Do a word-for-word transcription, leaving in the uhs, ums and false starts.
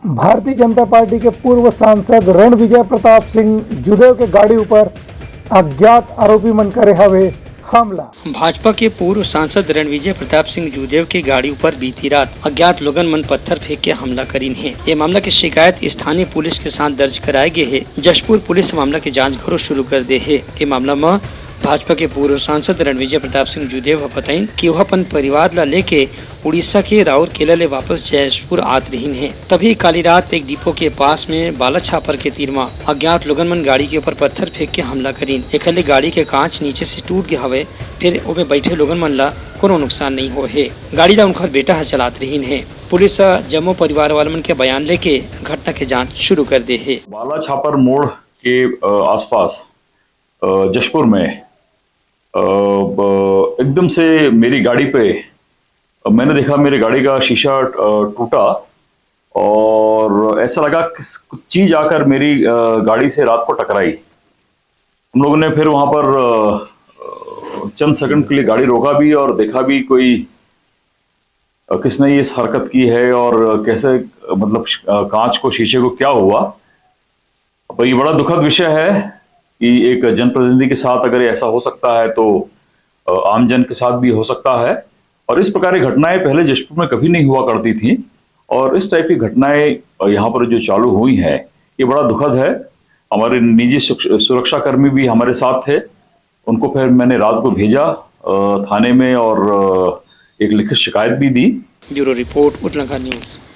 Bharatiya Janata party के पूर्व सांसद रणविजय प्रताप सिंह जूदेव के गाड़ी ऊपर अज्ञात आरोपी मन करे हवे हमला। भाजपा के पूर्व सांसद रणविजय प्रताप सिंह जूदेव के गाड़ी ऊपर बीती रात अज्ञात लोगन मन पत्थर फेंक के हमला करिन हे। ये मामला के शिकायत स्थानीय पुलिस के साथ दर्ज कराए गे हे। जशपुर पुलिस मामला के जांच घलो शुरू कर दे हे। ये मामला म भाजपा के पूर्व सांसद रणविजय प्रताप सिंह जूदेव ह बताइन कि वह अपन परिवार ला लेके उड़ीसा के राउरकेला ले वापस जशपुर आत रिहिन हे। तभी काली रात एक डिपो के पास में बाला छापर के तीर म अज्ञात लोगन मन गाड़ी के ऊपर पत्थर फेंक के हमला करिन। एखर ले गाड़ी के कांच नीचे से टूट गे हवय, फिर ओमे बैठे लोगन मन ला कोनो नुकसान नहीं होए हे। गाड़ी ला उनकर बेटा ह चलात रिहिन हे। पुलिस ह जम्मो परिवार वाले मन के बयान लेके घटना के जांच शुरू कर दे हे। बाला छापर मोड़ के, अ, आसपास, अ, जशपुर में, अ, ब-, एकदम से मेरी गाड़ी पे, अ, मैंने देखा मेरी गाड़ी का शीशा, अ, टूटा और ऐसा लगा कि कुछ चीज आकर मेरी, अ, गाड़ी से रात को टकराई। हम लोगों ने फिर वहां पर, अ, अ, चंद सेकंड के लिए गाड़ी रोका भी और देखा भी कोई, अ, किसने ये हरकत की है और कैसे, अ, मतलब, श-, अ, कांच को, शीशे को क्या हुआ। अब ये बड़ा दुखद विषय है कि एक जनप्रतिनिधि के साथ अगर ऐसा हो सकता है तो, अ, आम जन के साथ भी हो सकता है। और इस प्रकार की घटनाएं पहले जशपुर में कभी नहीं हुआ करती थी और इस टाइप की घटनाएं, अ, यहाँ पर जो चालू हुई हैं, ये बड़ा दुखद है। हमारे निजी सुरक्ष-, सुरक्षाकर्मी भी हमारे साथ थे, उनको फिर मैंने रात को भेजा, अ, थाने में और, अ, एक लिखित शिकायत भी दी। Bureau report, Utlanka news.